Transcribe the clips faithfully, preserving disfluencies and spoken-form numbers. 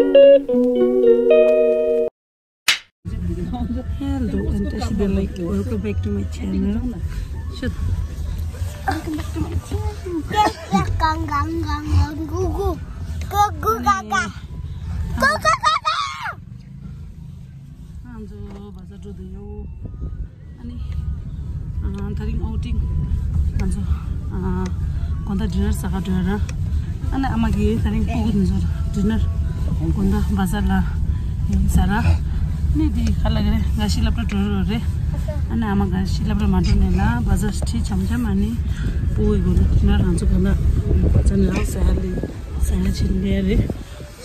Hello, and welcome back to my channel. Shut. Welcome back to my channel. Go, go, go, go, go, go, go, go, go. ང་ཚོ་བ་ཛར་འགྲོ་འདོད་ཡོད། ཨ་ནི། ཨ། དེ་རིང་ཨའུ་ཊིང་ང་ཚོ། ཨ། དགོང་དག་ཌི་ནར་ཟ་ག་འགྲོ་ཡ་ར། ཨ་ནི་ཨ་མ་གིས་དེ་རིང་སྤུ་གུ་དེ་ཚོར་ཌི་ནར་དགོང་དག་བ་ཛར་ལ་ཟ་ར། ཨ་ནི་དེ་ག་ལ་གི་རེད། དགའ་ཤི་སློབ་གྲྭ་འགྲོ་རོགས་རེད། ཨ་ནི་ཨ་མ་དགའ་ཤི་སློབ་གྲྭ་མ་འགྲོ་ནས་ལ་བ་ཛར་ཁྲིད་འཆམ་འཆམ། ཨ་ནི་སྤུ་གུའི་དགོང་དག་ཌི་ནར་ང་ཚོ་དགོང་དག་བ་ཛར་ནས་ལ་ཟ་ཡ་ལས་ཟ་ཡ་ཕྱིན་ནས་རེད།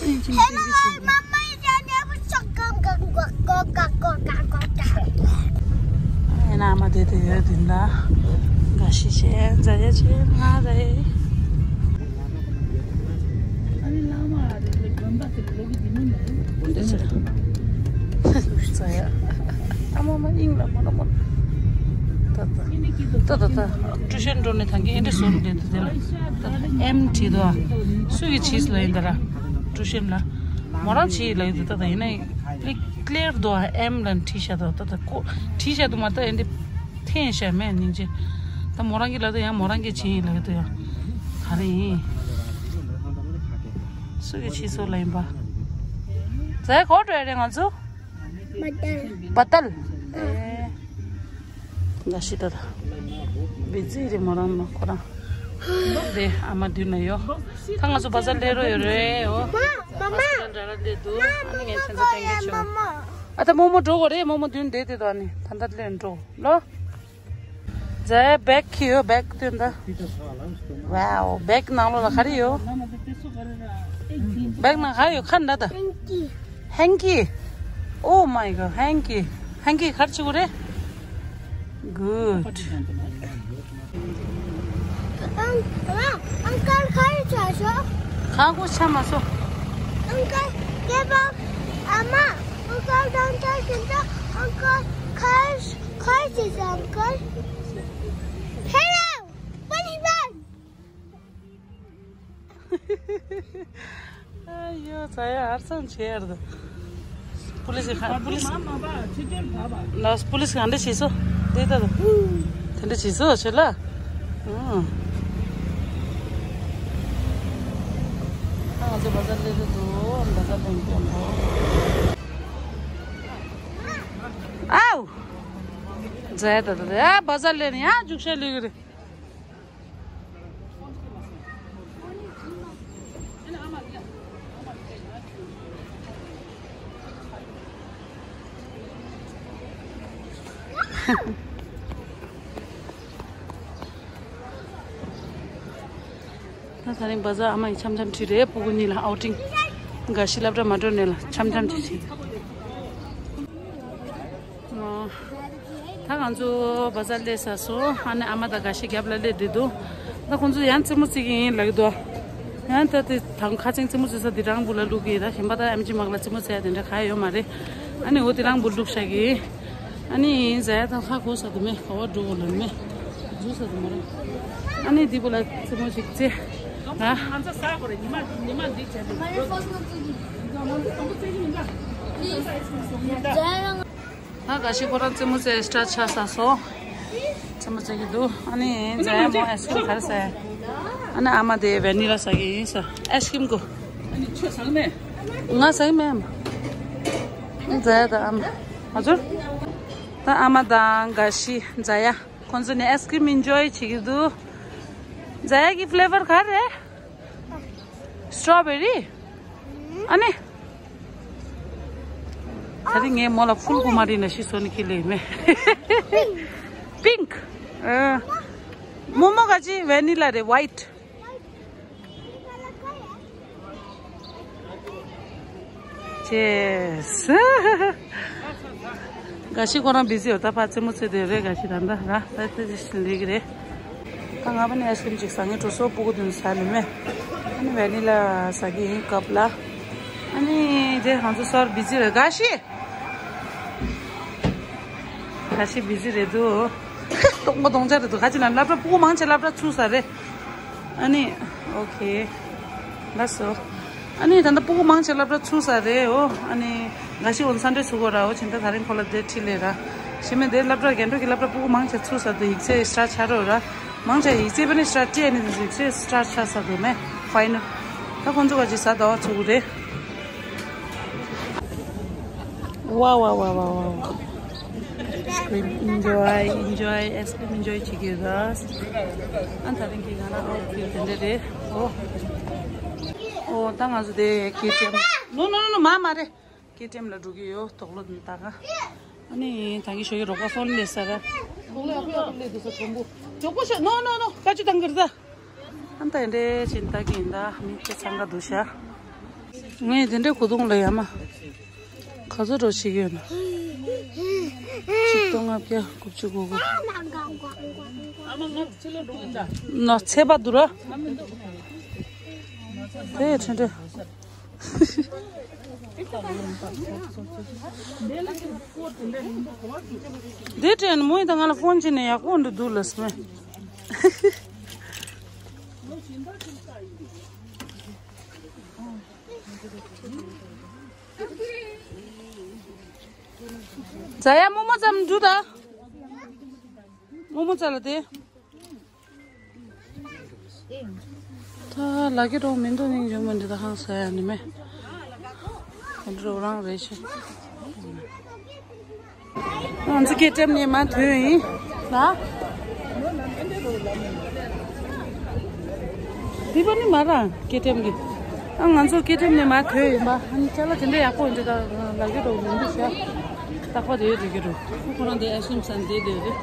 Hello, Mama, is there never suck, come, come, come, come, come, come, come, come. ཨེ་ན་མ་དེ་དེ་ཡོད་དེ་འདྲ། དགའ་ཤི་ཆེ་ཛ་ཡ་ཆེ་ང་རེད། ཛ་ཡ། ཨ་མ་མ་ཨིང་ལ་མོ་ལ་མོ་ལ། ད་ད་ད་ད་ད། ཊུ་ཤན་འགྲོ་ནས་ཐང་གི་ཨེ་འདྲ་བཟོ་རུ་དེ་དེ་དེ་ལ། ད་ད་ཨེམ་བྲིས་དོ། སུ་ཡི་བྲིས་ལ་ཡིན་ད་ར། ཊུ་ཤན་ལ། མོ་རང་བྲིས་ལ་ཡོད་དེ་ད་ད་ཡིན་ན། ཀླིག་ཀླེར་དོ་ཨེམ་ལ་བྲིས་ཤ་དོ་ད་ད་ཀོ་བྲིས་ཤ་དོ་མ་ད་ཨེ་འདི་འཐེན་ཤ་མེད་སྙིང་རྗེ། ད་མོ་རང་གི་ལ་དོ་ཡང་མོ་རང་གི་བྱིན་ཡིན་ལ་ཡོད་དོ་ཡང་། ག་རེ་ཡིན། སུ་གི་བྱིས་སོ་ལ་ཡིན་པ། ཛ་ཡ་གོ་འགྲོ་ཡ་རེད་ང་ཚོ། བ་ཏལ། བ་ཏལ། ཨེ། ད་ཤི་ད་ད། བི་ཛི་རེད་མོ་རང་མ་ཁོ་རང་། དེ་ཨ་མ་མདུན་ན་ཡོད། ད་ང་ཚོ་བ་ཛར་སླེབས་རོགས་ཡོད་རེད་འོ། ཧོ་སི་པི་ཊལ་འདྲ་ར་སླེབས་འདུག་ཨ་ནི་ངས་ཁྱེད་ཚོ་སྟོན་གྱི་ཆོག་ཨ་ད་རྨོ་མོ་འགྲོ་དགོས་རེད། རྨོ་མོ་མདུན་བསྡད་དེ་དོ་ཨ་ནི་ད་ལྟ་སླེབས་འགྲོ་ལོ། ཛ་ཡ་བེག་ཁྱེར་ཡོད། བེག་སྟོན་ད། ཝའོ། བེག་ནང་ལོགས་ལ་ག་རེ་ཡོད། བེག་ནང་ག་རེ་ཡོད་ཁ་འདྲ་ད། ཧེང་ཀི། Oh my god, ཧེང་ཀི། ཧེང་ཀི་ག་རེ་བྱེད་དགོས་རེད། Good. ཨང་ཨང་ཀལ་ག་རེ་བྱས་སོང་། གང་གོ་ཆ་མ་སོང་། ཨང་ཀལ་སྐྱེས་པ་ཨ་མ། ཨང་ཀལ་དང་ཆ་ཞིག་འདྲ། ཨང་ཀལ་ག་རེ་བྱས་སོང་ཨང་ཀལ། Hello, what is that? ཨ་ཡོ། ཛ་ཡ་ཧར་སང་བྱེད་ཡར་དུ། པུ་ལི་སི་ཁ་པུ་ལི་སི། ལ་པུ་ལི་སི་ག་འདྲ་བྱེད་སོ། དེ་ལྟ་དུ། དེ་འདྲ་བྱེད་སོ་ཆོས་ལ། ཨང་། ང་ཚོ་བ་ཛར་སླེབས་འདུག་བ་ཛར་སླེབས་འདུག་ཨའུ། ཛ་ཡ་ད་ད་ད་ཡ་བ་ཛར་སླེབས་ནས་ཡ་རྒྱུག་ཤར་སླེབས་ཀྱི་རེད། ད་ད་རིང་བ་ཛར་ཨ་མ་ཡིས་འཆམ་འཆམ་ཁྲིད་རེད། སྤུ་གུ་གཉིས་ལ་ཨའུ་ཊིང་། དགའ་ཤི་སློབ་གྲྭ་མ་འགྲོ་ནས་ལ་འཆམ་འཆམ་ཅིག་བྱེད། ཨོ། ད་ང་ཚོ་བ་ཛར་སླེབས་ཚར་སོང་། ཨ་ནི་ཨ་མ་དང་དགའ་ཤི་རྒྱབ་ལ་སླེབས་བསྡད་འདུག་ད་ཁོང་ཚོ་ཡང་རྩེད་མོ་རྩེ་གི་ཡིན་ལབ་ཀྱི་འདུག་ཡང་ད་དེ་དང་ཁ་ཆེན་རྩེད་མོ་རྩེ་ས་དེ་རང་བུ་ལ་བླུག་གི། ད་གཞན་པ་ད་ཨེམ་ཆི་མག་ལ་རྩེད་མོ་རྩེ་ཡ་དེ་འདྲ་ག་ཡོད་མ་རེད། ཨ་ནི་འོ་དེ་རང་བུ་བླུག་བཞག་གི། ཨ་ནི་ཡིན་ཟེར་ཡ་ད་ཁ་གོ་ས་དུ་མེད། ག་བ་འགྲོ་གོ་ལ་མེད། འཛུལ་ས་དུ་མ་རེད། ཨ་ནི་དེ་བུ་ལ་རྩེད་མོ་ཞིག་རྩེ། ང་ང་ཚོ་ཟ་དགོས་རེད། ཉི་མ་ཉི་མ་འདི་བྱས་ཏེ། ང་ཚོ་དང་པོ་རྩེ་གི་མིན་ད། ད་དགའ་ཤི་ཁོ་རང་རྩེད་མོ་རྩེ་སི་ཊར་ཊི་ཆགས་ཚར་སོང་། རྩེད་མོ་རྩེ་གི་འདུག་ཨ་ནི་ཛ་ཡ་མོ་ཨའི་སི་ཀི་རིམ་ག་རེ་ཟ་ཡ། ཨ་ནི་ཨ་མ་དེ་ཝེ་ནི་ལ་ཟ་གི་ཡིན་ཟེར། ཨའི་སི་ཀི་རིམ་གོ། ཨ་ནི་ཁྱོད་ཟ་གི་མེད། ང་ཟ་གི་མེད་ཨ་མ། ཛ་ཡ་དང་ཨ་མ། ཨ་ཙི། ད་ཨ་མ་དང་དགའ་ཤི་ཛ་ཡ་ཁོང་ཚོ་ནི་ཨའི་སི་ཀི་རིམ་ཨེན་ཇོའི་བྱེད་ཀྱི་འདུག་ཛ་ཡ་གི་ཕི་ལེ་ཝར་ག་རེ། སི་ཊོ་བེ་རི། ཨ་ནི། ད་རིང་ངས་མོ་ལ་ཕུལ་ཀུ་མ་རི་ན་ཤི་སོ་ནི་ཁི་ལེ་མེ། པིང་། ཨ། མོ་མོ་ག་ཅི་ཝེ་ནི་ལ་རེད། ཝའི་ཊི། ཅེས། དགའ་ཤི་ཁོ་རང་བི་ཟི་ཡོད། ད་ཕར་རྩེད་མོ་རྩེ་དེ་རེད། དགའ་ཤི་ད་ལྟ་ར་ད་ལྟ་ཅི་ཞིག་ལས་ཀྱི་རེད། ད་ང་པ་ནི་ཨའི་སི་ཀི་རིམ་ཅིག་ཟ་ངེས་འགྲོ་སོ། སྤུ་གུ་དེ་ཚོ་ཟ་ལེ་མེ། ཨ་ནི་ཝེ་ནི་ལ་ཟ་གི་ཡིན་ཀབ་ལ། ཨ་ནི་དེ་ང་ཚོ་སོར་བི་ཟི་རེད། དགའ་ཤི། དགའ་ཤི་བི་ཟི་རེད་འདུག་སྟོང་པ་སྟོང་ཆ་རེད་འདུག་ག་ཅི་ན་སློབ་གྲྭ་སྤུ་གུ་མང་ཆེ་སློབ་གྲྭ་ཚུགས་ས་རེད། ཨ་ནི་ཨོ་ཁེ། ལགས་སོ། ཨ་ནི་ད་ལྟ་སྤུ་གུ་མང་ཆེ་སློབ་གྲྭ་ཚུགས་ས་རེད། འོ་ཨ་ནི་འགའ་ཞིག་འོ་ན་སན་ཌེ་ཚུགས་གོ་ར། འོ་ཕྱིན་ད་ད་རིང་ཁོ་ལ་དེ་ཁྲིད་ལས་ར། ཞེ་མེད་དེ་སློབ་གྲྭ་རྒན་འགྲོ་གི་སློབ་གྲྭ་སྤུ་གུ་མང་ཆེ་ཚུགས་ས་དེ་ཡིག་ཚད་སི་ཊར་ཆ་རོ་ར། མང་ཆེ་ཡིག་ཚད་པ་ནི་སི་ཊར་ཏི་ཨ་ནི་ཡིག་ཚད་སི་ཊར་ཆ་ས་དེ་མེད་ཕའི་ནལ། ད་ཁོང་ཚོ་ག་ཅིག་ཟ་ད་བ་ཚུགས་གོ་རེད། Wow, wow, wow, wow, wow. Ice cream, enjoy, enjoy, ice cream enjoy བྱེད་ཀྱི་ཡོད། ཨ་ད་རིང་གི་ང་རང་ཨའོ་ཕིཊ་དེ་འདྲ་རེད། འོ། འོ་ད་ང་ཚོ་དེ་ཀེ་ཊི་ཨེམ། No, no, no, no, མ་མ་རེད། ཀེ་ཊི་ཨེམ་ལ་འགྲོ་གི་ཡོད། དོག་ལོ་ད་ག་ཨ་ནི་ད་གི་ཞོགས་ཀྱི་རོགས་པ་ཕོན་སླེབས་ས་ར། དོག་ལོ་ཡག་པོ་ཡག་པོ་སླེབས་འདུག་ས་གྲོང་པོ། མགྱོགས་པོ་ཤོག No, no, no, བཀའ་བཀྱོན་བཏང་གི་རེད་ད། ཨ་ད་དེ་འདྲས་ཕྱིན་ད་གིན་ད་མི་དེ་འཚང་ཁ་འདུག་ཤག་ངས་དེ་འདྲས་གོ་དུང་ལ་ཡ་མ། ག་ཚོད་འགྲོ་བྱེད་ཀྱི་ཡོད་ན། ཆིག་སྟོང་ལྔ་བརྒྱ་དགུ་བཅུ་གོ་དགུ། ནོ་ཚེ་པ་འདུག་ར། དེ་ཁྲེ་ཁྲེ། དེ་དྲན་མོ་ཡིན་ད་ང་ལ་ཕོན་བྱས་ནས་ཡག་པོ་འདུག་འདུག་ལ་སྨྲས། ཛ་ཡ་རྨོ་མོ་ཙམ་འགྲོ་ད། རྨོ་མོ་ཙ་ལ་དེ། ད་ལ་ཀི་རོང་མི་འདུག་སྙིང་རྗེ་མོ་འདི་ད་ཧང་སང་ཡ་ནི་མེད། ཁོང་ཁྲོ་རང་རེད་ཤག་ང་ཚོ་ཀེ་ཊི་ཨེམ་ནས་མར་ཐོན་ཡིན། ལ། འདི་པ་ནི་མ་ར་ཀེ་ཊི་ཨེམ་གི། ཨ་ང་ཚོ་ཀེ་ཊི་ཨེམ་ནས་མར་ཐོན་ཡིན་པ། ཨ་ནི་ཅ་ལག་དེ་འདྲ་ཡག་པོ་འདི་ད་ལ་ཀི་རོང་མི་འདུག་ཤག་རྟག་པར་དེ་ཡོད་དེ་གི་རུ། ཁོ་རང་དེ་ཨེ་སི་ཁི་རིམ་ཟ་ནི་དེ་དེ་རེད།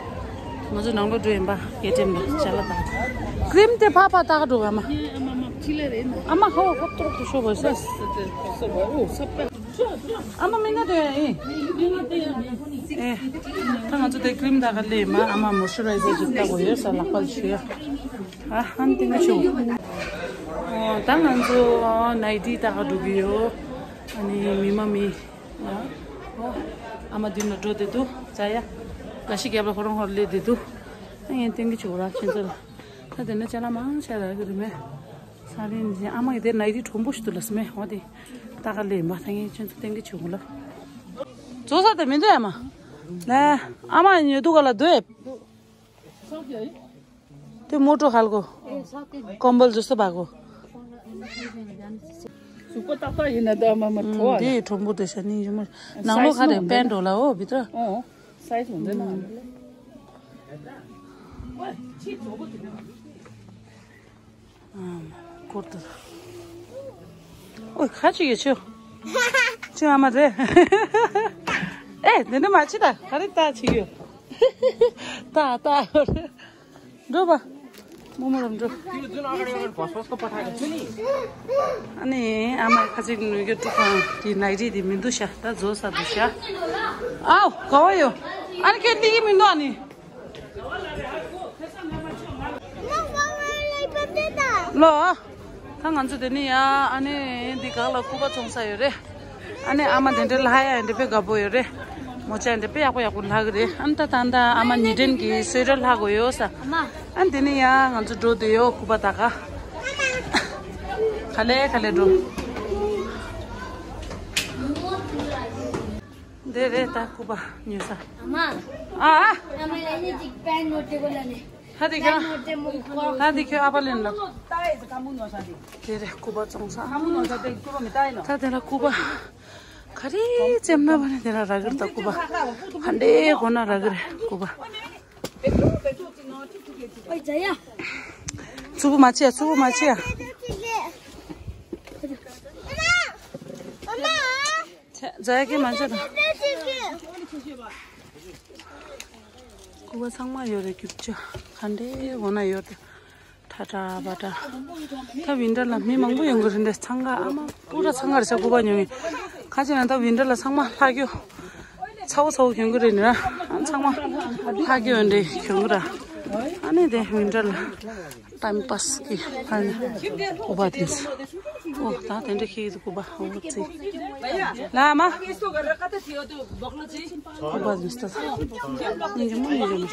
ང་ཚོ་ནང་ལོགས་འགྲོ་ཡིན་པ། ཀེ་ཊི་ཨེམ་ལ་ཅ་ལག་དང་། ཀི་རིམ་དེ་ཕར་ཕར་བཏགས་འགྲོ་ག་མ། ཨ་མ་ཧོ་ཧོ་ཏོག་ཏོག་ཤོ་བ་ས། ཨ་མ་མི་ན་དེ་ཡ་ཨེ། ཨེ། ད་ང་ཚོ་དེ་ཀི་རིམ་བཏགས་ག་ལེ་མ། ཨ་མ་མོ་ཨིས་ཅུ་རའི་ཛར་ཅིག་བཏགས་དགོས་ཡོད་ས་ལག་པ་ལ་ཞུ་ཡ། ཨ་ཧན་ཏིང་ཆུ། ད་ང་ཚོ་ནའི་ཊི་བཏགས་ག་འགྲོ་གི་ཡོད། ཨ་ནི་མི་མ་མི། ཨོ། ཨ་མ་མདུན་ལ་འགྲོ་བསྡད་འདུག་ཛ་ཡ། འགའ་ཞིག་རྒྱབ་ལ་ཁོ་རང་ཧོར་སླེབས་བསྡད་འདུག་ཨ་ངས་སྟོན་གྱི་བྱུང་ར་ཁྱེད་ཚོ་ལ། ད་དེ་ན་ཅ་ལག་མང་ཆེ་རག་གི་རེད་མེད། ས་རིན་ཟེ་ཨ་མ་གི་དེ་ནའི་ཊི་གྲུང་པོ་ཞིག་འདུག་ལ་སྨྲས། འོ་དེ་ད་ག་ལེ་མ་ད་ངས་ཁྱེད་ཚོ་སྟོན་གྱི་བྱུང་ལ། བཟོ་ས་དེ་མི་འདུག་ཨ་མ། ལ། ཨ་མ་ཉོ་འདུག་ག་ལ་འདུག་དེ་མོ་ཊ་ཧལ་གོ། ཀོམ་བལ་ཇུ་སི་བ་གོ། གཟུགས་པོ་ཏག་ཏག་ཡིན་ན་ད་མ་མ་ཐོ་བ་ལ། དེ་གྲུང་པོ་དེ་ཤ་ནི་ཡོད་མོ། ནང་ལོགས་ཁ་རེ་པན་འགྲོ་ལ་འོ་བི་ཏྲ། ཨོ། སའི་ཛི་འདི་ན། ཨ་མ་ཀོར་ཏུ། ཨོ་ཁ་ཅིག་ཡོད་ཆོ། ཅི་ཨ་མ་རེད། ཨེ་དེ་འདྲ་མ་བྱེད་ད་ག་རེ་ད་བྱེད་ཡོད། ད་ད། འགྲོ་བ། རྨོ་མོ་རང་འགྲོ། ཨ་ནི་ཨ་མ་ཁ་ཅིག་ནུས་རྒྱུ་དཀྲུག་ཁང་དེ་ནའི་ཊི་དེ་མི་འདུག་ཤག་ད་བཟོ་ས་འདུག་ཤག་ཨའོ་ག་བ་ཡོད། ཨ་ནི་ཁྱེད་ལི་གི་མི་འདུག་ཨ་ནི། ལོ། ད་ང་ཚོ་དེ་ནི་ཡ་ཨ་ནི་འདི་གང་ལ་སྐུད་པ་བཙོང་ས་ཡོད་རེད། ཨ་ནི་ཨ་མ་དེ་འདྲའི་ལྷ་ཡ་འདྲ་དཔེ་དགའ་པོ་ཡོད་རེད། མོ་ཅག་འདྲ་དཔེ་ཡག་པོ་ཡག་པོ་ལྷག་གི་རེད། ཨ་ནི་ད་ད་ད་ཨ་མ་ཉི་སྒྲོན་གྱི་སོས་དལ་ལྷག་དགོས་ཡོད་ས། ཨ་ནི་དེ་ནི་ཡ་ང་ཚོ་འགྲོ་བསྡད་ཡོད་སྐུད་པ་ད་ག་ག་ལེ་ག་ལེ་འགྲོ། འདི་རེད་ད་སྐུད་པ་ཉོ་ས། ཨ་མ། ཨ་ཨ། ཨ་མ་ལ་ནི་ཅིག་པན་ནོ་ཏེ་གོ་ལ་ནི། ཧ་དེ་ཁྱོད། ཧ་དེ་ཁྱོད་ཨ་ཕ་ལེན་ལ། དེ་རེད་སྐུད་པ་བཙོང་ས། ད་དེ་ལ་སྐུད་པ། ག་རེ་བཙེམ་ན་བ་ནི་དེ་ལ་རག་གི་རེད་ད་སྐུད་པ། ཧ་འདྲེ་གོ་ན་རག་གི་རེད་སྐུད་པ། ཨོ་ཛ་ཡ། ཚུབ་པོ་མ་བྱེད་ཡ་ཚུབ་པོ་མ་བྱེད་ཡ། ཛ་ཡ་ཀྱེ་མ་བྱེད་དང་། སྐུད་པ་ཚང་མ་ཡོད་རེད་རྒྱུ་ཆ་ག་འདྲའི་འོ་ན་ཡོད་རེད། ཁྲ་ཁྲ་བ་ཁྲ། ད་ཝིན་ཊར་ལ་མི་མང་པོ་ཡོང་གི་རེད་འདྲ་འཚང་ཁ་ཨ་མ་པུ་ར་འཚང་ཁ་རེད་ཤག་སྐུད་པ་ཉོ་མཁན། ཁ་ཅིག་ན་ད་ཝིན་ཊར་ལ་ཚང་མ་ལྷག་རྒྱུ། ཚ་བོ་ཚ་བོ་གྱོན་གི་རེད་ནི་ར། ཨ་ཚང་མ་ལྷག་གི་ཡོད་འདྲེ་གྱོན་གི་ར། ཨ་ནི་དེ་ཝིན་ཊར་ལ་ཊའིམ་པཱས་གི་ཨ་ནི་སྐུད་པ་དེ་ཚོ། ཨོ་ད་དེ་འདྲ་ཁྱི་གི་སྐུད་པ་ཨོ་ཙི། ལ་མ། སྐུད་པ་དེ་ཚོ་ད་སྙིང་རྗེ་མོ་སྙིང་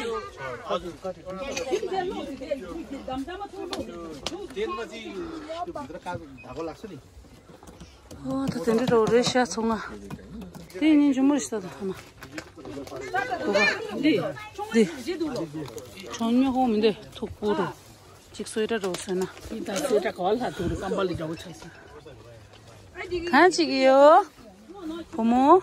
རྗེ་མོ། དེ་ང་ཚོའི་ད་གོ་ལགས་སོ་ནི། ཨོ་ད་དེ་འདྲ་རོ་རེ་ཤ་ཚོང་ང་། དེ་ཉིན་ཇུ་མུར་ཤ་ད་ཐ་མ། འདི་འདི་གྲོང་ཉོ་ཧོ་མི་འདི་ཐུག་པོ་རོ། ཅིག་སོ་ཡི་ཏྲ་རོ་སོ་ན། ཡིན་ད་སོ་ཡི་ཏྲ་ག་བ་ལྷ་ཐུག་རོ་ཀམ་པ་ལི་འདྲ་བོ་ཆགས་སོང་། གང་ཅིག་ཡོད། བུ་མོ།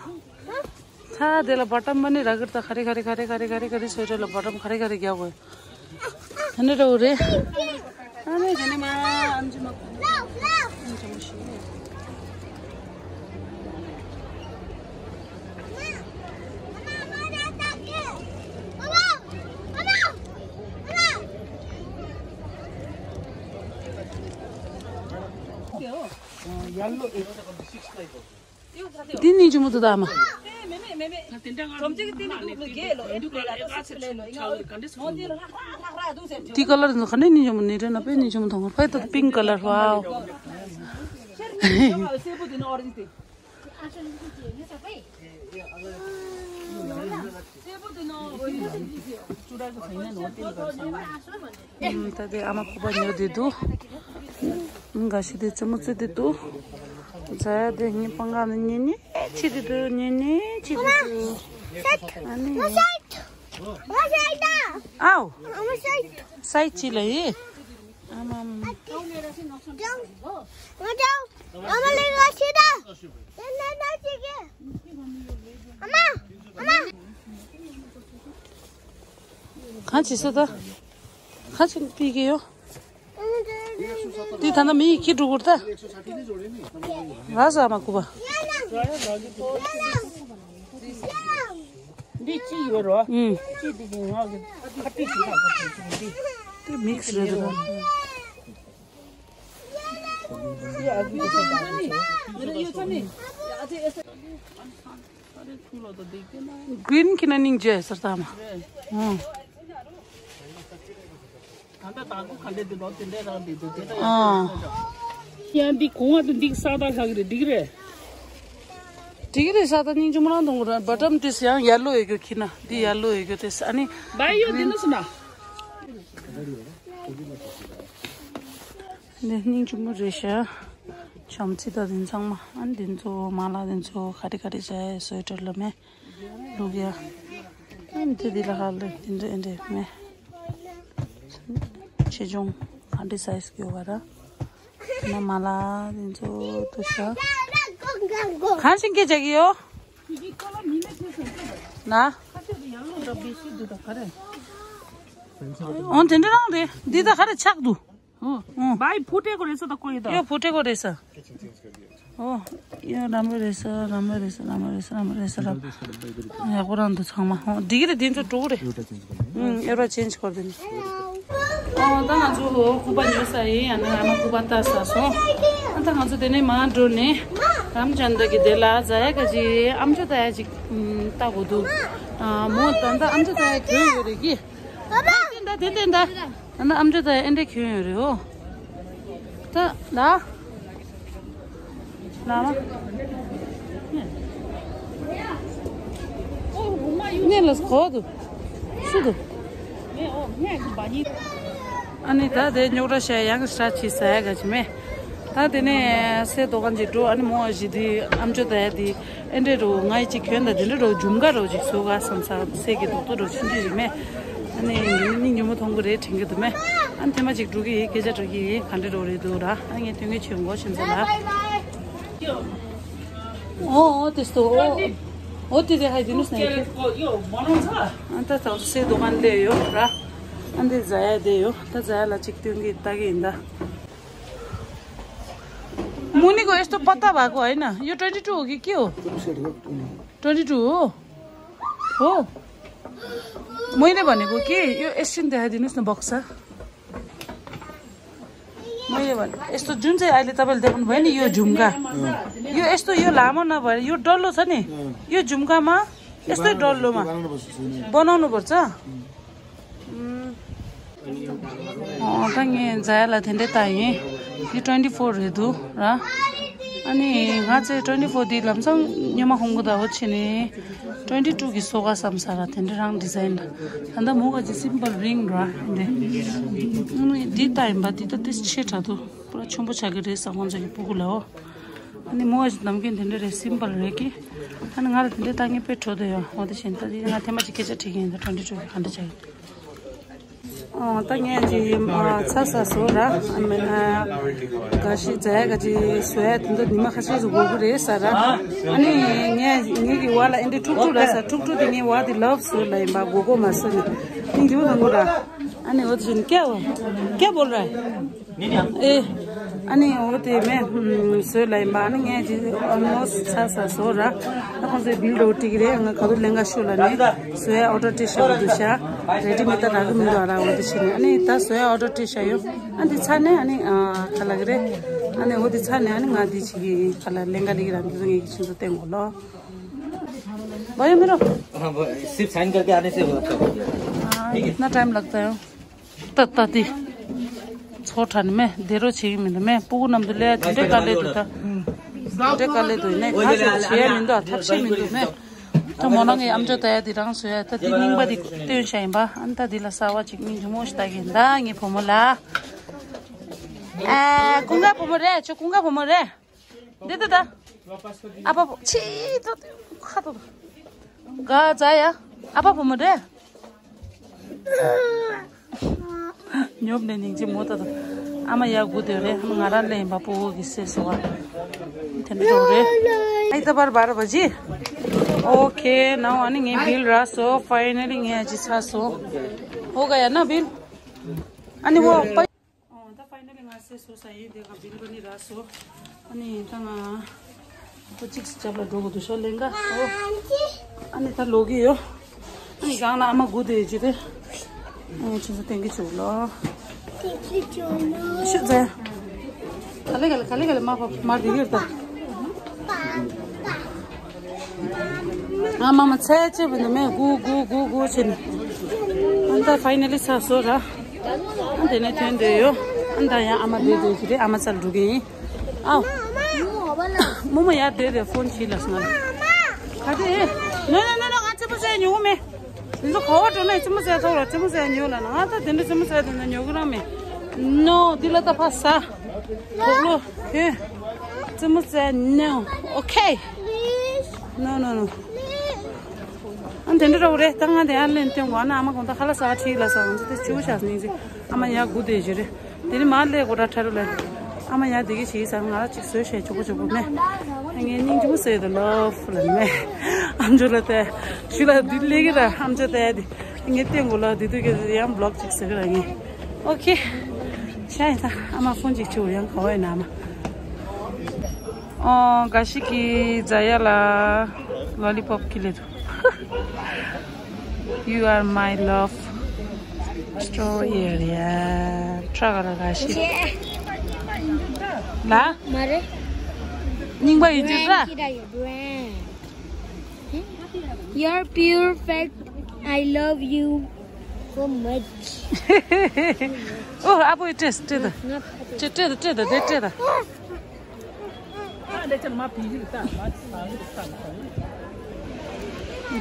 ད་དེ་ལ་བ་ཏམ་མ་ནི་ར་གིར་ད་ཁ་རི་ཁ་རི་ཁ་རི་ཁ་རི་ཁ་རི་ཁ་རི་སོ་ཡི་ཏྲ་ལ་བ་ཏམ་ཁ་རི་ཁ་རི་རྒྱག་དགོས། ཨ་ནི་རོ་རེ། ཨ་ནི་དེ་ནི་མ་ཨམ་ཅི་མ། འདི་ནི་ཇུ་མུ་དུ་ད་མ། འདི་ཀ་ལར་ནི་ཁ་ནི་ནི་ཇུ་མུ་ནི་རེ་ན་པེ་ནི་ཇུ་མུ་ཐོང་པེ་ཏོ་པིང་ཀ་ལར་ཝའོ། ད་དེ་ཨ་མ་ཁུ་པ་ཉོ་དེ་འདུག་འགའ་ཤས་དེ་ཙེ་མོ་ཙེ་དེ་འདུག་ཛ་ཡ་དེ་ངའི་པང་ཁ་ནས་ཉེ་ཉེ་ཆི་དེ་འདུག་ཉེ་ཉེ་ཆི་དེ་འདུག་ཨ་ནི། ཨའོ། སའི་ཅི་ལ་ཡི། ཨ་མ་མ། གང་བྱེད་ས་ད། གང་བྱེད་པའི་གི་ཡོ། དེ་ད་ནི་མི་ཡི་ཁྱི་འགྲོ་གུར་ད། ར་ཟ་མ་ཁུ་པ། འདི་ཅི་ཡོད་རོ། ཨུམ། ཅི་འདི་གི་ང་གི་ཁ་པི་ཅི་ཁ་པི་ཅི་འདི། དེ་མིག་སི་རེད་རོ། གི་ན་ནིང་ཇེ་སར་ཏ་མ། ཨོ། ཡང་འདི་གོང་བ་དུ་འདི་ས་ད་ལྷག་རེད་འགྲིག་རེད། འགྲིག་རེད་ས་ད་སྙིང་རྗེ་མོ་རང་གཏོང་གི་རེད། བ་ཏམ་དེ་ཡང་ཡེ་ལོ་ཡོད་རྒྱུ་ཁྱི་ན་འདི་ཡེ་ལོ་ཡོད་རྒྱུ་དེ་ས་ཨ་ནི། བའི་ཡོད་འདི་ནི་སུ་ན། འདི་སྙིང་རྗེ་མོ་རེད་ཤག་བྱམས་བརྩེ་དང་དེ་ཚང་མ་ཨ་ནི་དེ་ཚོ་མ་ལ་དེ་ཚོ་ག་རེ་ག་རེ་བྱས་སོའི་གྲལ་ལ་མེད། ལུག་ཡ། ཨ་ནི་དེ་དེ་ལ་ཧ་ལེ་དེ་འདྲ་ཨེ་འདྲ་མེད། ཆེ་ཆུང་ག་འདྲ་སའི་ཛི་ཡོད་པ་ར། ན་མ་ལ་དེ་ཚོ་དུ་ཤ། གང་ཞིག་སྐད་ཆ་གི་ཡོད། ན། འོ་དེ་འདྲ་རང་རེད་འདི་ད་ག་རེ་ཆག་འདུག་ཨོ། ཨོ། བའི་ཕུ་ཏེ་གོ་རེ་ས་ད་ཀོ་ཡི་ད། ཡོ་ཕུ་ཏེ་གོ་རེ་ས། ཨོ། ཡོ་རམ་རེ་ས་རམ་རེ་ས་རམ་རེ་ས་རམ་རེ་ས་རམ། ཡག་པོ་རང་འདུག་ཚང་མ། ཨོ་འདི་གི་རེད་དེ་ཚོ་འགྲོ་གི་རེད། ཨུམ་ཨེ་ར་ཅེན་ཇི་གོ་རེ་དེ་ནི། ཨོ་ད་ང་ཚོ་ཨོ་ཁུ་པ་ཉོ་ས་ཡིན་ཡང་ན་ཨ་མ་ཁུ་པ་ལྟ་ས་སོང་། ཨ་ད་ང་ཚོ་དེ་ནས་མ་འགྲོ་ནས་རམ་ཅན་ད་གི་དེ་ལ་ཛ་ཡ་ག་ཅི་ཨམ་ཅོ་ད་ཡ་ཅིག་ལྟ་གོ་འདུག་ཨ་མོ་ད་ད་ཨམ་ཅོ་ད་ཡ་གྱོན་ཡོད་རེད་གི། དེ་བསྟན་ད་དེ་བསྟན་ད། ཨ་ན་ཨམ་ཅོག་ད་ཨེ་འདྲ་གྱོན་ཡོད་རེད་ཨོ། ད་ལ། ལ་མ། ནེ་ལ་སྐོ་དུ། སུ་དུ། ཨ་ནི་ད་དེ་རྙོག་དྲ་བཤད་ཡང་ས་ཆི་ས་ཡ་ག་ཅི་མེད། ད་དེ་ནས་སའི་དོ་གན་ཅིག་འགྲོ་ཨ་ནི་མོ་བ་ཞི་དི་ཨམ་ཅོག་ད་ཡ་དི། ཨེ་འདྲ་རོ་ང་ཡི་ཅིག་གྱོན་ད་དེ་འདྲ་རོ་ཇུམ་ག་རོ་ཅིག་བཟོ་ག་བསམ་ས་སེ་གི་རྡོག་རྡོག་རོ་ཆུང་ཆུང་རེད་མེ། ཨ་ནི་ནི་ཉོ་མོ་མཐོང་གི་རེད་དྲན་གི་འདུག་མེ། ཨ་ནི་ཐེངས་མ་ཅིག་འགྲོ་གི་ཡིན་སྐད་ཆ་འགྲོ་གི་ཡིན་ག་འདྲ་རོ་རེད་འདུག་ར། ཨ་ངས་དོན་གི་ཆོས་མགོ་ཆེན་ཚ་ལ། ཨོ་ཨོ་དེ་སྟོ་ཨོ། ཨོ་དེ་དེ་ཧའི་དེ་ནུས་ན་ཡོད། ཨ་ད་ད་སེ་དོ་གན་ལེ་ཡོད་ར། ཨ་འདི་ཛ་ཡ་དེ་ཡོད་ད་ཛ་ཡ་ལ་ཅིག་སྟོན་གི་ལྟ་གི་ཡིན་ད། मुनि को यस्तो पत्ता भएको होइन यो twenty two हो कि के हो? ट्वेन्टी टू हो। हो। मैले भनेको कि यो एकछिन देखाइदिनुस् न बक्सा। मैले भने यस्तो जुन चाहिँ अहिले तपाईँले देखाउनु भयो नि यो झुम्का। यो यस्तो यो लामो नभएर यो डल्लो छ नि। यो झुम्कामा यस्तै डल्लोमा बनाउनुपर्छ। ཨོ་ད་ངས་ཛ་ཡ་ལ་དེ་འདྲས་ལྟ་ཡིན། འདི་ཊུ་ཝེན་ཊི་ཕོར་རེད་འདུག་ར། ཨ་ནི་ང་ཚོས་ཊུ་ཝེན་ཊི་ཕོར་འདི་ལམ་སང་ཉི་མ་ཧོང་གི་ད་འོ་ཆེ་ནས་ཊུ་ཝེན་ཊི་ཊུ་གི་སོ་ག་བསམ་ས་ར་དེ་འདྲས་རང་ཌི་ཛའིན་ར། ད་ལྟ་མོ་ག་ཅི་སིམ་པལ་རིང་ར་འདི། ཨ་ནི་འདི་ལྟ་ཡིན་པ་འདི་ད་ཏིས་ཆེ་དྲགས་འདུག་པུ་ར་ཆེན་པོ་ཆགས་ཀྱི་རེད་ས་ཁོང་ཚོ་གི་སྤུ་གུ་ལའོ། ཨ་ནི་མོ་ཨ་ནམ་རྒྱུན་དེ་འདྲ་རེད། སིམ་པལ་རེད་ཀི། ཨ་ནི་ང་ལ་དེ་འདྲ་ལྟ་ངེས་པའི་བྲོ་དེ་ཡོད། འོ་དེ་བཞིན་ད་དེ་ང་ཐེངས་མ་གཅིག་སྐད་ཆ་དྲིས་ཀྱི་ཡིན། ད་ཊུ་ཝེན་ཊི་ཊུ་གི་ག་འདྲ་ཆགས་ཡོད། ཨོ་ད་ངས་ཅི་ཨ་ཚ་ས་བཟོ་ར། ཨ་མེ་ན་ག་ཤི་ཛ་ཡ་ག་ཅི་བཟོ་ཡ་དེ་འདྲ་ཉི་མ་ཁ་ཤས་སུ་འགོར་གི་རེད་ས་ར། ཨ་ནི་ངས་ངེད་ཀྱི་བ་ལ་ཨེ་འདྲ་ཁྲུག་ཁྲུག་ར་ས། ཁྲུག་ཁྲུག་དེ་ངས་བ་དེ་ལབ་བཟོ་ལ་ཡིན་པ་མགོ་སྐོར་མ་བཟོ་ནས་སྙིང་རྗེ་པོ་དང་གོ་ར། ཨ་ནི་འོ་དེ་བཞིན་ཀྱ་བ་ཀྱ་བོ་ར། ཨེ། ཨ་ནི་འོ་དེ་མེ་བཟོས་ལ་ཡིན་པ། ཨ་ནི་ངས་ཅི་ཨོལ་མོ་སི་ཊི་ཚ་ས་བཟོ་ར། ད་ཁོང་ཚོའི་བིལ་འགྲོ་ཏི་གི་རེད། ང་ག་དུ་ལེན་ག་ཤོད་ལ་ནི་བཟོ་ཡ་ཨོ་ཌར་སྤྲད་ཤག་འདུག་ཤག་རེ་ཌི་མེད་ད་རག་གི་མི་འདུག་ཨ་ར། འོ་དེ་བྱས་ནས་ཨ་ནི་ད་བཟོ་ཡ་ཨོ་ཌར་སྤྲད་ཤག་ཡོད། ཨ་འདི་ཚར་ནས་ཨ་ནི་ཨ་ག་ལ་གི་རེད། ཨ་ནི་འོ་དེ་ཚར་ནས་ཨ་ནི་ང་འདི་བྱེད་ཀྱི་ག་ལ་ལེན་ག་ལི་གི་རང་འདི་ཚོ་ངས་ཀྱི་ཁྱེད་ཚོ་བསྟན་དགོས་ལོ། བ་ཡོད་མི་རོ། हाँ, वो सिर्फ साइन करके आने से होता है। हाँ, कितना टाइम लगता है? ད་ད་དེ། ཚོ་ཁྲ་ནི་མེ་བདེ་རོ་བྱེད་ཀྱི་མི་འདུག་མེ་སྤུ་གུ་རྣམས་དུ་ལས་དེ་འདྲས་དཀའ་ལས་འདུག་ད། དེ་འདྲས་དཀའ་ལས་འདུག་ཡིན་ནའི་ཁ་ཤས་བྱེད་ཡ་མི་འདུག་ཐབས་ཤེས་མི་འདུག་མེ། ད་མོ་ནང་གི་ཨམ་ཅོག་ལྟ་ཡ་དེ་རང་བཟོ་ཡ་ད་དེ་རྙིང་པ་དེ་སྟོན་བྱ་ཡིན་པ། ཨ་ནི་ད་དེ་ལ་གསར་བ་ཅིག་སྙིང་རྗེ་མོ་ཞིག་ལྟ་གི་ཡིན་ད་ངའི་བུ་མོ་ལ། ཨ་ཀུན་དགའ་བུ་མོ་རེད། ཁྱོད་ཀུན་དགའ་བུ་མོ་རེད། འདི་ད་ད། ཨ་ཕ་ཕོ་ཆི་ད་ཁ་ཏོ། ག་ཛ་ཡ། ཨ་ཕ་བུ་མོ་རེད། ཉོབ་ནས་སྙིང་རྗེ་མོ་ད་ད། ཨ་མ་ཡག་དགུ་དེ་རེད། ཨ་མ་ང་རང་ལེན་པ་པོ་གི་སེ་སོ་བ། དེ་འདྲ་རེད། ཨའི་ད་བར་བར་བ་ཇི། Okay, now ཨ་ནི་ངའི་བིལ་རག་སོ། Finally ངས་ཅི་ཚར་སོ། ཨོ་ག་ཡ་ན་བིལ། ཨ་ནི་ཨོ་པ། ཨོ་ད་ཕའི་ནལ་ལི་ང་སེ་སོ་ས་ཡིན་དེ་ག་བིལ་བ་ནི་རག་སོ། ཨ་ནི་ད་ང་ཁོ་གཅིག་སི་ཅབ་ལ་འགྲོ་དགོས་འདུག་ཤོ་ལེན་ག་ཨོ། ཨ་ནི་ད་ལོག་གི་ཡོད། ཨ་ནི་གང་ལ་ཨ་མ་སྒུག་བསྡད་ཡོད་ཅི་རེད། ཨ་ནི་ཁྱེད་ཚོ་སྟོན་གི་བྱུག་ལོ། ཤི་ཛ། ག་ལེ་ག་ལེ་ག་ལེ་ག་ལེ་མ་ཕོ་མར་དེ་གིར་ད། ཨ་མ་མ་ཚད་ཅེས་བུ་ནི་མེ་གུ་གུ་གུ་གུ་ཆེ་ནི། ཨ་ད་ཕའི་ནལ་ལི་ས་སོ་ར། ཨ་དེ་ནས་ཐོན་འདོད་ཡོད། ཨ་ད་ཡང་ཨ་མ་བསྡད་འདོད་ཀྱི་རེད། ཨ་མ་རྩར་འགྲོ་གི་ཡིན། ཨའོ། མོ་མོ་ཡར་བསྡད་དེ་ཕོན་བྱིས་ལ་སོང་ང་། ག་དེ། ནོ་ནོ་ནོ་ནོ་ང་རྩེད་མོ་རྩེ་ཉོ་གི་མེད། དེ་ཚོ་ག་བ་འགྲོ་ན་རྩེད་མོ་རྩེ་ཐོག་ལ་རྩེད་མོ་རྩེ་ཉོ་ལ་ན་ང་ད་དེ་འདྲ་རྩེད་མོ་རྩེ་དེ་འདྲ་ཉོ་གི་རང་མེད། ནོ་འདི་ལ་ད་ཕ་ས། དོག་ལོ། ཧེ། རྩེད་མོ་རྩེ་ཉོ། Okay. No, no, no. ཨ་དེ་འདྲ་རོགས་རེད། ད་ང་དེ་ཨ་ལེན་སྟོན་གོ་ཨ་ན་ཨ་མ་གོང་ད་ཁ་ལ་ས་ཁྲིད་ལ་ས་ང་ཚོ་དེ་བྱིའུ་ཤ་སྙིང་རྗེ། ཨ་མ་ཡར་སྒུག་བསྡད་རྒྱུ་རེད། དེ་ནི་མ་སླེབས་གོ་ད་ཁྲ་རུ་ལ། ཨ་མ་ཡར་བསྡད་ཀྱི་བྱེད་ས་ང་ལ་ཅིག་བཟོས་བྱས་ཆོག་གོ་ཆོག་གོ་མེད། ངས་སྙིང་རྗེ་མོ་བཟོས་དང་ལོབ་ལ་མེད། ཨམ་ཅོག་ལ་བལྟས། ཞུ་ལ་འདི་སླེབས་ཀྱི་ར་ཨམ་ཅོག་བལྟས་དེ། ངས་བསྟན་གོ་ལ་འདི་དུས་ཀྱི་ཡང་བི་ལོག་ཅིག་བཟོས་ཀྱི་ར་ངས། Okay. ཤ་ཡིན་ད་ཨ་མ་ཕོན་ཅིག་བྱེད་འོ་ཡང་ག་བ་ཡིན་ན་ཨ་མ། ཨོ་ག་ཤི་གི་ཛ་ཡ་ལ་ལོ་ལི་པོབ་ཁྱེར་ལེ་འདུག You are my love story area. ཁྲ་ག་ལ་ག་ཤི། ལ། མ་རེད། རྙིང་པ་ཡིན་ཅི་ད། You're perfect. I love you so much. ཨོ་ཨ་པོ་ཡི་སྤྲད་སྤྲད་ད། སྤྲད་སྤྲད་ད་སྤྲད་ད་དེ་སྤྲད་ད།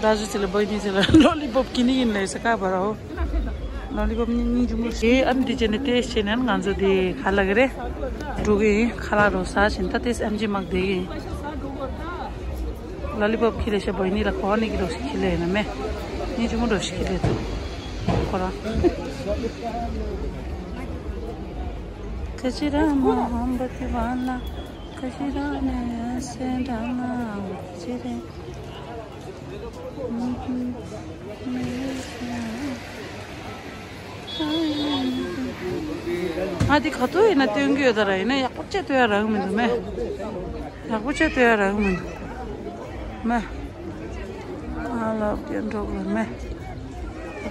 ད་ཅི་ལ་བོ་ནི་ཅི་ལ་ལོ་ལི་པོབ་ཁྱེར་ནི་ཡིན་ལེ་ས་ཀ་བ་ར་ཨོ། ལོ་ལི་པོབ་སྙིང་རྗེ་མོ་ཞེས་ཨ་ནི་དེ་བྱས་ནས་དེ་བྱས་ནས་ང་ཚོ་དེ་ག་ལ་གི་རེད། འགྲོ་གི་ཡིན། ཁ་ལག་རོ་ཟ་བཞིན་ད་དེ་ཨེམ་ཆི་མག་བསྡད་གི་ཡིན། ལོ་ལི་པོབ་ཁྱེར་ལེ་ཤ་བོ་ནི་ལ་གོ་ནི་གི་རོ་ཞིག་ཁྱེར་ལེ་ཡིན་ན་མེ། སྙིང་རྗེ་མོ་རོ་ཞིག་ཁྱེར་ལེ་འདུག་ཁོ་རང་། ཁ་ཆེ་ར་མ་ཧམ་པ་དེ་བ་ན། ཁ་ཤས་རང་ནས་སེམས་དྲང་ན་ཅི་རེད། ང་འདི་ག་ཚོད་ཡིན་ན་སྟོན་གྱི་ཡོད་ད་ར། ཡིན་ན་ཡག་པོ་བྱས་སྟོན་ཡ་རག་གི་མི་འདུག་མེ། ཡག་པོ་བྱས་སྟོན་ཡ་རག་གི་མི་འདུག་མེ། ཨ་ལབ་ཀྱི་འགྲོ་གི་མེད།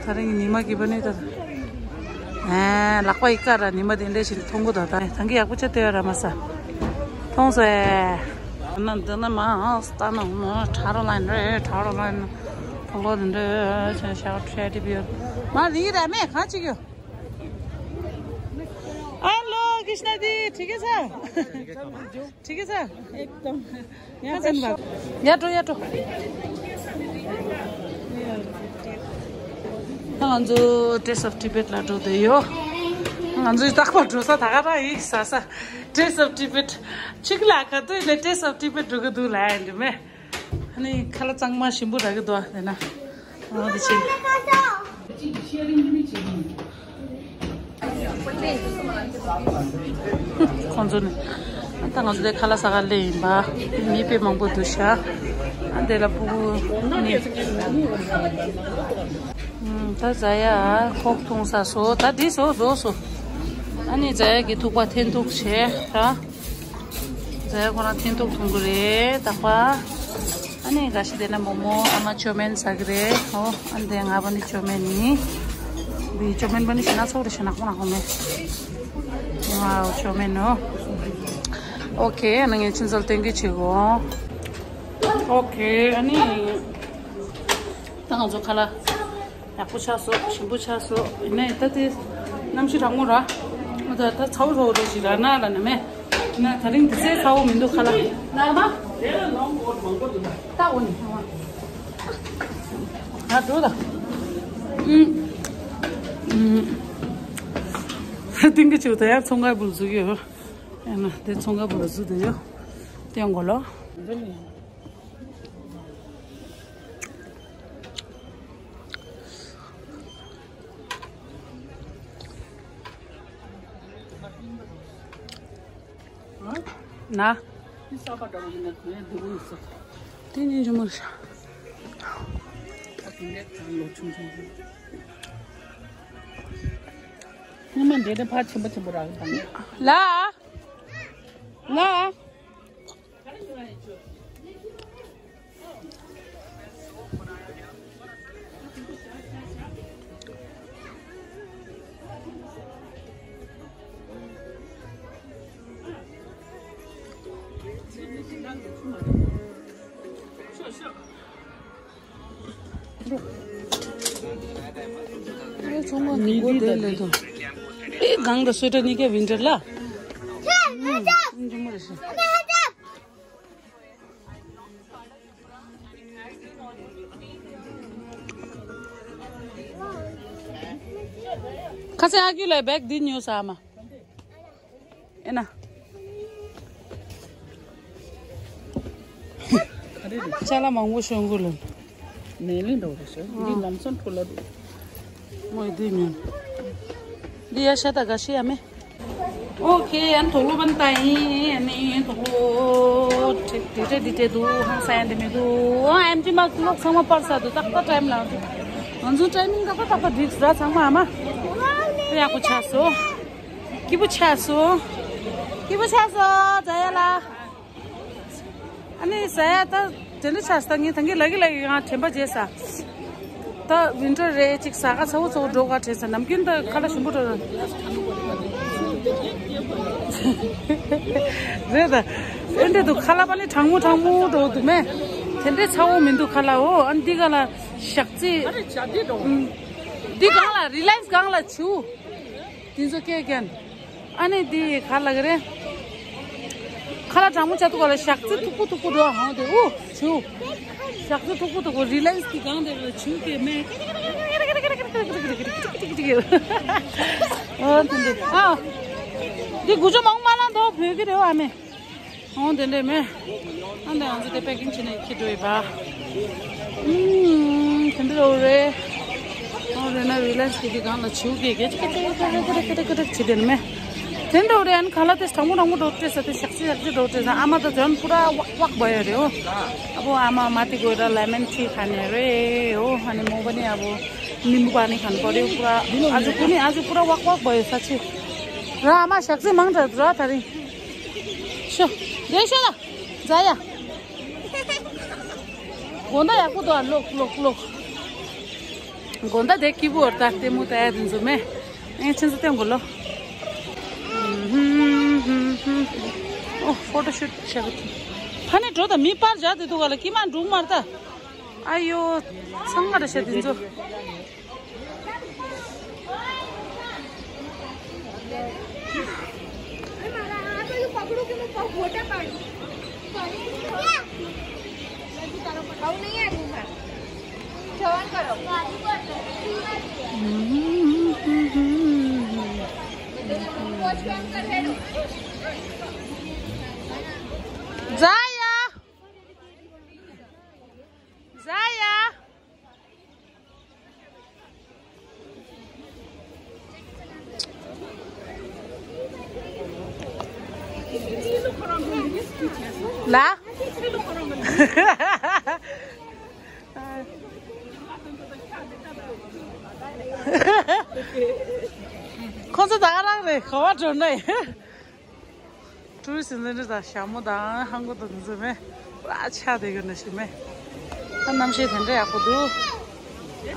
ད་རིང་ཉི་མ་གི་བ་ནི་ད། ཨེ་ལག་པ་ཡི་ཀ་ར་ཉི་མ་དེ་འདྲས་ཞིག་མཐོང་གི་ད། ད་ཐང་གི་ཡག་པོ་ཆེ་ལྟོས་ཡ་ར་མ་ས། མཐོང་སོ་ཨེ། ན་འདི་ན་མ་ཨང་སྟ་ན་ཁྲ་རོ་ལ་འདྲ་ཁྲ་རོ་ལ་ཕོ་ལོ་འདྲ་ཆ་ཤ་ཁྲ་ཏི་བི་ཡོད། མ་རིག་ར་མེད་ག་ཅིག་ཡོད། Hello Krishna di, ठीक है सर? ठीक है सर? एकदम। ཡ་འགྲོ་ཡ་འགྲོ། ང་ཚོ་Taste of Tibet ལ་འགྲོ་བསྡད་ཡོད། ང་ཚོའི་རྟག་པར་འགྲོ་ས་ད་ག་རང་ཡིན་ས་ས། Taste of Tibet. ཆིག་ལ་ཁ་ཏོ་ལ་Taste of Tibet འགྲོ་གི་འདུག་ལ་ཡིན་འདི་མེ། ཨ་ནི་ཁ་ལག་གཙང་མ་ཞིམ་པོ་རག་གི་འདུག་ཨ་དེ་ན། ཨོ་དེ་ཆེ། ཁོང་ཚོ་ནི། ད་ང་ཚོ་དེ་ཁ་ལག་ཟ་ག་སླེབས་ཡིན་པ། མི་དཔེ་མང་པོ་འདུག་ཤག་ཨ་དེ་ལ་ཕྲུ་གུ་ནི། ད་ཛ་ཡ་ཁོག་འཐུང་ས་སོ། ད་འདི་སོ་རྫོགས་སོ། ཨ་ནི་ཛ་ཡ་གི་ཐུག་པ་འཐེན་ཐུག་བྱས་ད། ཛ་ཡ་ཁོ་རང་འཐེན་ཐུག་འཐུང་གི་རེད་ད་པ། ཨ་ནི་འགའ་ཤས་དེ་ན་མོ་མོ་ཨ་མ་ཅོ་མེན་ཟ་གི་རེད། ཨོ་ཨ་ནི་དེ་ང་པ་ནི་ཅོ་མེན་ནི། འདི་ཅོ་མེན་པ་ནི་ཤི་ན་ཚོགས་རེ་ཤི་ན་ཁོ་ན་ཁོ་མེ། ཝའོ་ཅོ་མེན་ནོ། ཨོ་ཁེ། ཨ་ནི་ངས་ཁྱིམ་ཚང་སྟོན་གི་བྱེད་གོ། ཨོ་ཁེ། ཨ་ནི་ད་ང་ཚོ་ཁ་ལག་ཡག་པོ་ཆགས་སོང་། ཞིམ་པོ་ཆགས་སོང་། ཡིན་ནའི་ད་དེ་གནམ་གཤིས་གྲང་མོ་ར། ད་ད་ཚ་བོ་ཚ་བོ་འདྲ་ཞིག་ར་ན་ལ་ན་མེ། ན་ད་རིང་དེ་ཚེ་ཚ་བོ་མི་འདུག་ཁ་ལག་ན་མ། ད་འོ་ནི་ད་འགྲོ་ད། ཨུམ། ཨུམ། ཏིང་གི་ཆུ་ད་ཡར་ཚོང་ཁང་བུ་ལ་འཛུལ་གི་ཡོད། ཡང་ན་དེ་ཚོང་ཁང་བུ་ལ་འཛུལ་དེ་ཡོད། སྟོན་གོ་ལོ། ན། དེ་ནི་ཇོ་མོ་ཤ། སྔོན་མ་འདྲེ་དེ་ཕར་ཆེན་པོ་ཆེན་པོ་རག་གི་དང་། ལ། ལ། ཨེ་གང་གི་སུ་ཏྲ་ནི་ཀ་ཝིན་ཊར་ལ། ཨུམ། ཨུམ། ཇོ་མོ་རེད་ཤག་ཁ་སང་ཨ་ཁུ་ལ་བེག་འདི་ཉོས་ས་མ། ཨེ་ན། ཅ་ལག་མང་པོ་ཤོང་གི་ལ། ནས་ལེན་འགྲོ་རེ་ཤོ། འདི་ལམ་སང་འཕྲོ་ལ་འགྲོ། མོས་འདི་ཉོན། འདི་ཡ་ཤ་ད་ག་ཤི་ཡ་མེ། ཨོ་ཁེ། ཨན་དོག་ལོ་བན་ཏ་ཡིན། ཨན་ནི་དོག་ལོ་ཁྲེ་ཁྲེ་ཁྲེ་འདི་ཁྲེ་འདུག་ཧང་སང་ཡ་འདི་མི་འདུག་ཨ་ཨེམ་ཅི་མ་ལོག་ཚང་མ་པར་ས་འདུག་ཏག་ཏག་ཊའིམ་ལ་འདུག་ང་ཚོ་ཊའི་མིང་ཏག་ཏག་ཏག་ཏག་འགྲིག་ར། ཚང་མ་ཨ་མ་ཡག་པོ་ཆགས་སོ། སྐྱིད་པོ་ཆགས་སོ། སྐྱིད་པོ་ཆགས་སོ། ཛ་ཡ་ལ། ཨ་ནི་ཟ་ཡ་ད་དེ་འདྲ་ཆགས་སོ། ད་ངས་ད་གིན་ལ་གི་ལ་གི་ང་དྲན་པ་བརྗེད་ས། ད་ཝིན་ཊར་རེད། ཅིག་ཟ་ཁ་ཚ་བོ་ཚ་བོ་འགྲོ་ག་དྲན་ས། ནམ་རྒྱུན་ད་ཁ་ལག་ཞིམ་པོ་འགྲོ་རེད་ད། ཨེ་འདྲ་འདུག་ཁ་ལག་པ་ནི་གྲང་མོ་གྲང་མོ་འགྲོ་འདུག་མེ། དེ་འདྲའི་ཚ་བོ་མི་འདུག་ཁ་ལག་འོ། ཨ་ནི་འདི་ག་ལ་ཞག་རྩི། འདི་གང་ལ་རི་ལའེན་སི་གང་ལ་ཆུ། དེ་ཚོ་སྐད་རྒྱན། ཨ་ནི་འདི་ག་ལ་གི་རེད། ཁ་ལག་གྲང་མོ་ཆགས་འདུག་ག་ལ། ཞག་རྩི་མཐུག་པོ་མཐུག་པོ་འགྲོ་ཧང་དེ་ཨུ་ཆུ། ཞག་རྩི་མཐུག་པོ་མཐུག་པོ་རི་ལའེན་སི་གི་སྒང་དེ་ལ་ཆུ་དེ་མེ། ཨོ་དེ་འདི་ཨ། འདི་དགུ་བཅུ་མང་མ་ལ་འདོ་བོད་ཀྱི་རེད་བ་མེ། ཨོ་དེ་འདྲས་མེ། ཨ་འདི་ང་ཚོ་དེ་པེ་ཀིང་བྱས་ནས་འཁྱེར་འགྲོ་ཡོད་པ། ཨུམ། དེ་འདྲ་རེད། ཨོ་རེད་ན་རི་ལའེན་སི་གི་སྒང་ལ་ཆུ་གི་གེ་ཅི་ཀ་ཅི་ཀ་ཅི་ཀ་ཅི་ཀ་ཅི་ཀ་ཅི་བྱེད་དེ་ནི་མེ། དེ་འདྲ་རེད། ཨ་ནི་ཁ་ལག་དེ་གྲང་མོ་གྲང་མོ་འགྲོ་སྤྲད་ས། དེ་ཞག་ཅི་ཞག་ཅི་འགྲོ་སྤྲད་ས། ཨ་མ་ད་ཇོན་པུ་ར་ཝག་ཝག་བ་ཡོད་རེད། ཨོ་ཨ་བོ་ཨ་མ་མ་ཏི་གོ་ར་ལེ་མན་ཊི་ཁ་ནས་རེད། ཨོ་ཨ་ནི་མོ་བ་ནི་ཨ་བོ་ནིམ་བུ་པ་ནི་ཁན་པོ་རེད་པུ་ར། ཨ་ཇུ་ཀུ་ནི་ཨ་ཇུ་པུ་ར་ཝག་ཝག་བ་ཡོད་ས་ཆི་ར། ཨ་མ་ཞག་ཅི་མང་དྲགས་ར་ད་རིང་། ཤོ། དེ་ཤོ་ལ། ཛ་ཡ། དགོང་དག་ཡག་པོ་འདུག་ཨ། ལོག་ལོག་ལོག་དགོང་དག་དེ་སྐྱིད་པོ་བར་ད་ལྟད་མོ་ལྟ་ཡ་དེ་ཚོ་མེ། ཨེ་ཁྱེད་ཚོ་སྟོན་དགོས་ལོ། ཨོ་ཕོ་ཊོ་ཤུཊ་བྱ་གི་འདུག་ཕ་ནས་འགྲོ་ད། མི་པར་བཞག་དེ་འདུག་ག་ལ། ཀྱི་མ་འགྲུག་མར་ད། ཨ་ཡོ། ཚང་མ་རེ་བྱ་དེ་ཚོ། ཛ་ཡ། ཛ་ཡ། ལ། ཁོང་ཚོ་ད་ག་རང་རེད། ག་བ་འགྲོ་ནས། ཀྲུའུ་རི་སི་འཛིན་གྲྭ་དང་ཞྭ་མོ་དང་ཧང་གོ་དང་འཛིན་མེད་ར་ཆགས་བསྡད་ཡོད་ན་ཞུ་མེད། ད་གནམ་གཤིས་དེ་འདྲ་ཡག་པོ་འདུག་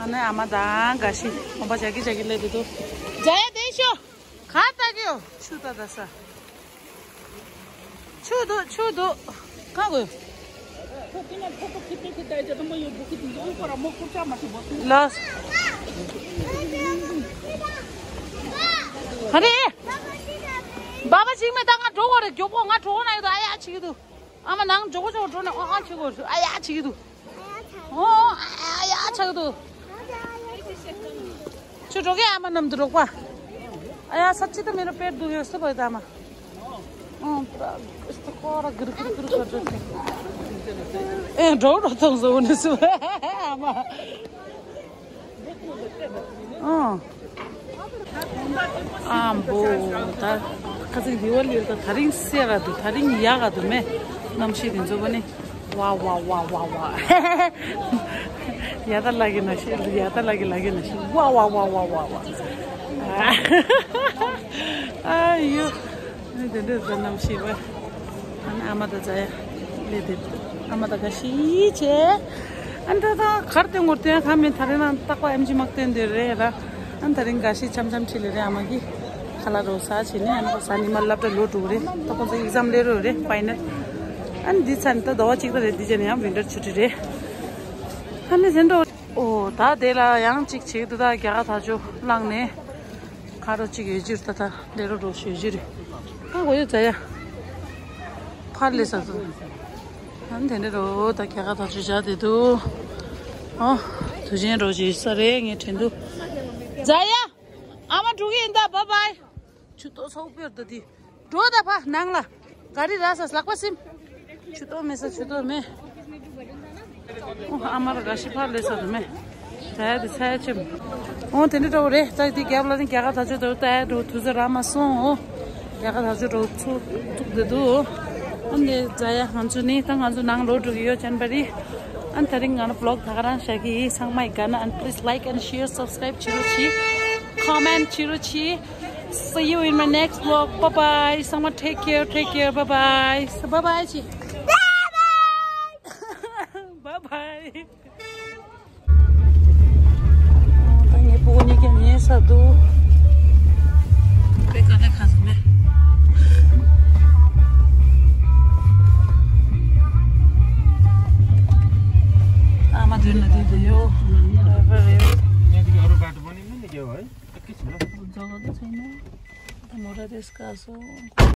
ཨ་ནི་ཨ་མ་དང་དགའ་ཤི་གོམ་པ་རྒྱག་གི་རྒྱག་གི་སླེབས་བསྡད་འདུག་ཛ་ཡ་དེ་ཤོ། ག་ལྟ་གི་ཡོད། ཆུ་ལྟ་ད་ས། ཆུ་འདུག་ཆུ་འདུག་གང་དགོས། ལགས། ཧ་རེ། སྦ་བ་ཅིག་མེད་ད་ང་འགྲོ་དགོས་རེད། མགྱོགས་པོ་ང་གྲོད་ཁོག་ན་ཡོད་དོ། ཨ་ཡ་བྱེད་ཀྱི་འདུག་ཨ་མ་ནང་མགྱོགས་པོ་མགྱོགས་པོ་འགྲོ་ནས་ཨོ་ཨ་བྱེད་དགོས་རེད། ཨ་ཡ་བྱེད་ཀྱི་འདུག་ཨོ་ཨ་ཡ་བྱེད་ཀྱི་འདུག་ཁྱོད་འགྲོ་གི་ཨ་མ་མཉམ་དུ་རོགས་པ། ཨ་ཡ་ས་ཅི་ཏ་མེ་ར་པེར་འདུག་ཡོད་སུ་བས་ད་མ། ཨོ་པ་སྟ་ཀོ་ར་གུར་གུར་གུར་གུར་གུར། ཨེ་འགྲོ་འགྲོ་ཐོང་སོ་ནི་སུ་ཨ་མ། ཨོ། ཨ་འབོ། ད་ཁ་སང་དེ་བ་ལིར་ད་ད་རིང་སེ་ག་འདུག་ད་རིང་ཡག་ག་འདུག་མེ། གནམ་གཤིས་དེ་ཚོ་བ་ནི། ཝ་ཝ་ཝ་ཝ་ཝ། ཡ་ད་ལ་གི་ན་ཤི་ཡ་ད་ལ་གི་ལ་གི་ན་ཤི་ཝ་ཝ་ཝ་ཝ་ཝ་ཝ། ཨ་ཡོ། ནི་དེ་འདྲ་ཟ་གནམ་གཤིས་བ། ཨ་ནི་ཨ་མ་ད་ཛ་ཡ་ལེ་དེ། ཨ་མ་ད་ག་ཤི་ཆེ། ཨ་ནི་ད་ད་གར་དེ་ངོར་དེ་ཁ་མེད་ད་རེ་ན་རྟག་པ་ཨེམ་ཆི་མག་སྟོན་དེ་རེད་ར། ཨ་ནི་ད་རིང་ག་ཤི་འཆམ་འཆམ་ཆི་ལེ་རེད་ཨ་མ་གི། ཁ་ལག་རོ་ཟ་བྱས་ནས་ཨ་ནི་ཁོ་ཟ་ཉི་མ་སློབ་གྲྭ་ལོག་འགྲོ་གི་རེད། ད་ཁོ་ཚོ་ཨིག་ཛམ་སླེབས་རོགས་རེད་ཕའི་ནལ། ཨ་ནི་འདི་ཚར་ནས་ད་ཟླ་བ་གཅིག་ད་རེད། འདི་རྗེས་ནས་ཡང་ཝིན་ཊར་ཆུ་ཊི་རེད། ཨ་ནི་དེ་འགྲོ། ཨོ་ད་དེ་ལ་ཡང་གཅིག་བྱེད་འདུག་ད་རྒྱ་གར་དར་ལྕོག་བླངས་ནས་ཁ་རོ་གཅིག་ཡོད་ཅིར་ད་ད་ལེ་རོ་རོ་ཞོད་ཅིར་ཁ་གོ་ཡོད་ཛ་ཡ། ཕར་ལས་ས་ཚོ། ཨ་ནི་དེ་འདྲ་རོ་ད་རྒྱ་གར་དར་ལྕོག་བཞག་བསྡད་འདུག་ཨོ་དུས་ཆེན་རོ་ཞིག་ས་རེད་ངས་དྲན་འདུག་ཛ་ཡ། ཨ་མ་འགྲོ་གི་ཡིན་ད། བཱའི་བཱའི། ཆུ་ཏོག་ཚ་པོ་དཔེར་ད་དེ། འགྲོ་ད་ཕ་ནང་ལ། ག་རི་ར་ས་ལག་པ་སིམ། ཆུ་ཏོག་མེད་ས་ཆུ་ཏོག་མེད། ཨོ་ཨ་མ་ར་ག་ཤི་ཕར་ལས་ས་དུ་མེད། ད་ཡ་དེ་ཚ་ཡ་ཆེམ། ཨོ་དེ་འདྲ་འགྲོ་རེད། ད་དེ་རྒྱབ་ལ་ནི་རྒྱ་གར་དར་ལྕོག་འདུག་ད་ཡ་འགྲོ་དུས་ཚོད་རག་མ་སོང་། ཨོ་རྒྱ་གར་དར་ལྕོག་འགྲོ་ཚུགས་ཚུགས་བསྡད་འདུག་ཨ་ནི་ཛ་ཡ་ང་ཚོ་ནི་ད་ང་ཚོ་ནང་ལོག་འགྲོ་གི་ཡོད་ཅན་པ་རེད། ཨ་ནི་ད་རིང་ང་ལ་བི་ལོག་ད་ག་རང་བཞག་གི་ཡིན། ཚང་མ་ཡི་དགའ་ན་and please like and share, subscribe བྱེད་རོགས་གྱིས། Comment བྱེད་རོགས་གྱིས། See you in my next vlog. Bye bye. ཚང་མ་take care, take care. Bye bye. Bye bye གྱིས། Bye bye. ད་ངའི་སྤུ་གུ་གཉིས་ཀྱང་ཉལ་ས་འདུག་དཔེ་དཀའ་ལས་ཁག་ཟིན་མེད། ཨ་མ་མདུན་ལ་བསྡད་དེ་ཡོད། ཌའི་ཝར་རེད། ཛོ་ག་དེ་ཚོ་ནི་ད་མོ་ར་དེ་སྐ་སོ།